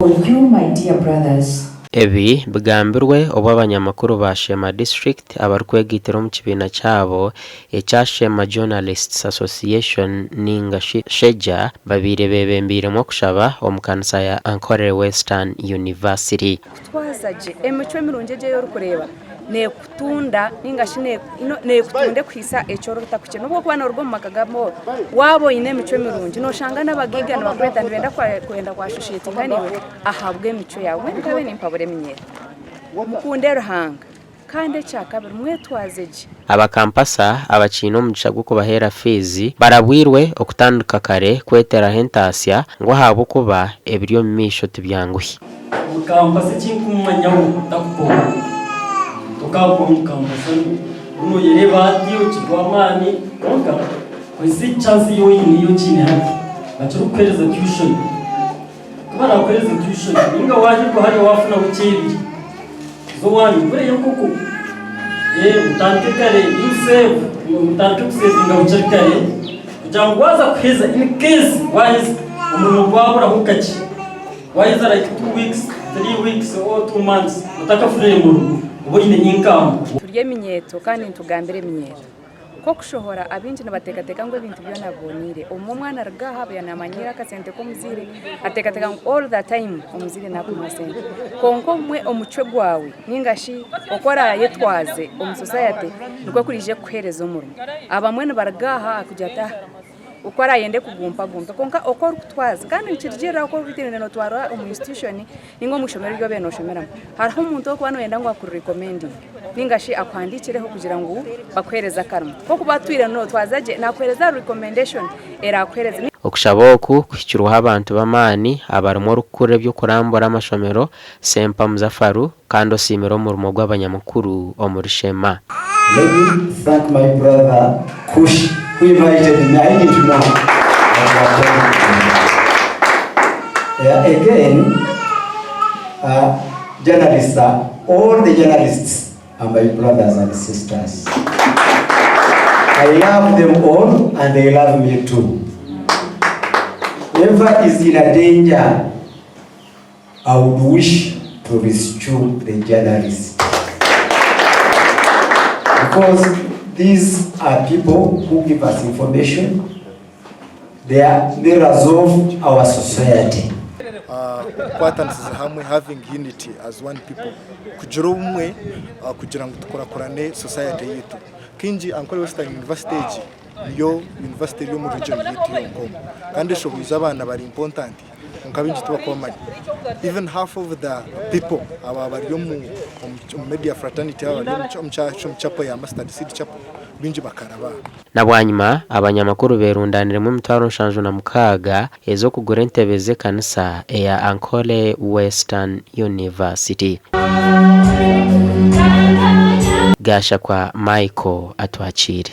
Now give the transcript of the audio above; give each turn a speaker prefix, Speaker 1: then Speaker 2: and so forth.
Speaker 1: For you, my dear brothers.
Speaker 2: Ebi bigambirwe obu abanyamakuru ba Sheema District abarikwegaitira omu kibiina kyabo ekya Sheema Journalists Association ninga shi SHEJA babaire bebembeiremu okushaba omu kanisa ya Ankole Western University.
Speaker 3: Kutwaza gye emicwe mirungi egi ei orikureeba neekutunda nainga shi neekutunda ekuhaisa eki orikutakukira. N'obu orikuba nooruga omu maka g'abooro, waaba oine emicwe mirungi nooshanga n'abagaiga nibakweta nibenda kwenda kwashoshetinga naiwe ahabw'emicwe yaawe. Mbwenu nkabe nimpabura eminyeeto, mukunde Ruhanga kandi ekyakabiri mwetwaze gye.
Speaker 2: Abakampasa abakiine omugisha gw'okubaheera fiizi barabwirwe okutandika kare kweteraho entaasya ngu ahabw'okuba ebiri omu maisho tibyanguhi.
Speaker 4: Omukampasa eki nkumumanyaho takupowa. Tokakuba omukampasa ngu noyereeba hati okirwe amaani kwonka kozesa echance ei oine ei okiine hati. Bakira kukuheereza tuition. Ku baraakuheereze tuition ninga waahirwa hariya waafuna wiiki ebiri, za owaanyu ogureyo enkoko. Otandike kare you save, otandike kusevinga bukiri kare kugira ngu waaza kuheza in case waaheza omurimo gwaburaho kakye, waaheza like 2 weeks, 3 weeks or 2 months otakafunire murimo obe oine income.
Speaker 3: Turi eminyeeto kandi nitugambira eminyeeto. Nk'okushohora, abaingi nibateekateeka ngu ebintu byona biboneire. Obumwe omwana aruga aha abe naamanyiira akasente k'omuzaire, ateekateeka ngu all the time omuzaire naakumuha sente. Kwonka obumwe omucwe gwawe nainga shi oku oraayetwaze omu society nikwo kuriija kukuheereza omurimo. Abamwe nibaruga aha akugira ati ah oku araayende kugumpa agumpe kwonka oku orikutwaza kandi nikirugiirira oku orikuba nootwarwa omu institution Ninga omu ishomero eri obaire nooshomeramu, hariho omuntu orikuba nooyenda ngu akurekomendinge ninga shi akuhandiikireho kugira ngu bakuheereze akarimo. Ku orikuba otwire nootwaza gye, naakuheereza recommendation eraakuheereza.
Speaker 2: Okushaba oku kuhikirweho abantu b'amaani abarimu orikukurira eby'okurambura amashomero, Sempa Muzafaru kandi osiimire omurimo gw'abanyamukuru omuri Sheema.
Speaker 5: Let me thank my brother Kush who invited me. I didn't know that we are talking together. Again, journalists are, all the journalists are my brothers and sisters. I love them all and they love me too. Whoever is in a danger, I would wish to rescue the journalists. Because these are people who give us information. They are mirrors of our society.
Speaker 6: Okukwatanisiza hamwe, having unity as one people, kugira obumwe kugira ngu tukurakurane society yaitu. Kaingi Ankole Western University egi niyo university eri omu region yaitu yonka omu kandi eshohoize abaana bari important kwonka baingi tibakubamanya. Even half of the people aba bari omu media fraternity aba bari omu chapel ya Mustard Seed Chapel baingi bakaraba aha.
Speaker 2: Na bwanyima abanyamakuru beerundaaniremu emitwaro 76 ez'okugura entebe z'ekanisa eya Ankole Western University. Gashakwa Michael atwakiire.